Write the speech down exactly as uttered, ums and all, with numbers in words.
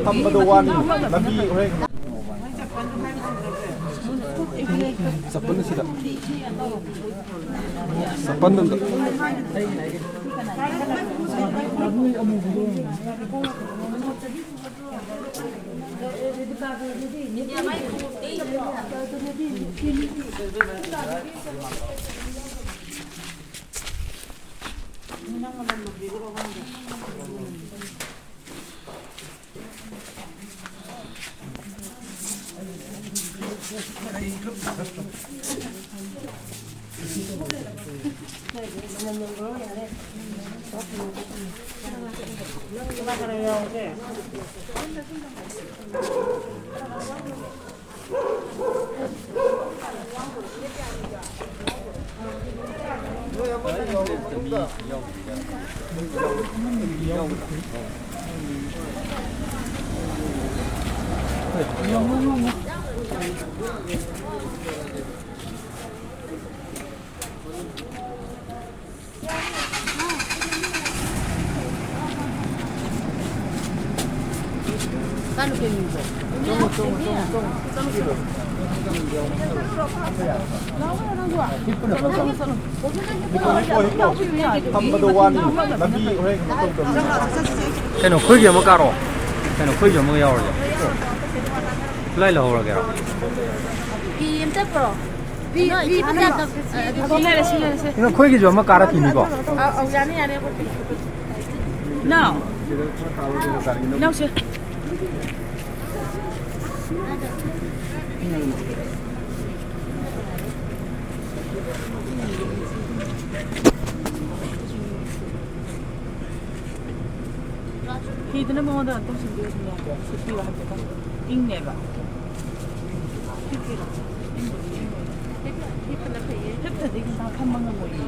ꯊꯝꯕꯗꯣ ꯋꯥꯅꯤ꯫ ꯂꯝꯕꯤ ꯍꯣꯔꯦꯟ ꯆꯄꯜ ꯑꯁꯤꯗ꯫ ꯆꯄꯜ ꯑꯝꯇ꯫ ꯊꯝꯕꯗꯣ ꯋꯥꯅꯤ꯫ ꯂꯝꯕꯤ ꯍꯣꯔꯦꯟ ꯀꯩꯅꯣ ꯇꯧꯗꯕꯅꯤ꯫ ꯀꯩꯅꯣ, ꯑꯩꯈꯣꯏꯒꯤ ꯑꯃ ꯀꯥꯔꯣ꯫ ꯀꯩꯅꯣ, ꯑꯩꯈꯣꯏꯒꯤ ꯑꯃꯒ ꯌꯥꯎꯔꯁꯦ꯫ ꯈꯨꯠꯂꯥꯏ ꯂꯧꯍꯧꯔꯒꯦꯔꯣ? ꯐꯤ ꯑꯝꯇ ꯄꯨꯔꯛꯑꯣ꯫ ꯐꯤ, ꯐꯤ ꯑꯝꯇ ꯁꯤ ꯂꯩꯔꯦ, ꯁꯤ ꯂꯩꯔꯦ, ꯁꯤ꯫ ꯀꯩꯅꯣ, ꯑꯩꯈꯣꯏꯒꯤꯁꯨ ꯑꯃ ꯀꯥꯔꯛꯈꯤꯅꯤꯀꯣ꯫ ꯑꯧ, ꯑꯧ, ꯌꯥꯅꯤ, ꯌꯥꯅꯤ, ꯑꯩꯈꯣꯏ꯫ ꯏꯅꯥꯎ꯫ ꯏꯅꯥꯎꯁꯦ꯫ ꯐꯤꯗꯨꯅ ꯃꯉꯣꯟꯗ ꯑꯗꯨꯝ ꯁꯤꯟꯕꯤꯔꯁꯨ ꯌꯥꯏ꯫ ꯁꯤꯠꯄꯤꯔꯣ ꯍꯥꯏꯐꯦꯠꯇꯪ꯫ ꯏꯪꯉꯦꯕ꯫ ꯍꯤꯞꯄꯤꯔꯣ? ꯍꯤꯞꯄꯗꯤ ꯏꯪꯉꯣꯏ꯫ ꯍꯤꯞꯄꯗꯤ ꯀꯩꯁꯨ ꯐꯝꯕ ꯉꯝꯃꯣꯏꯌꯦ꯫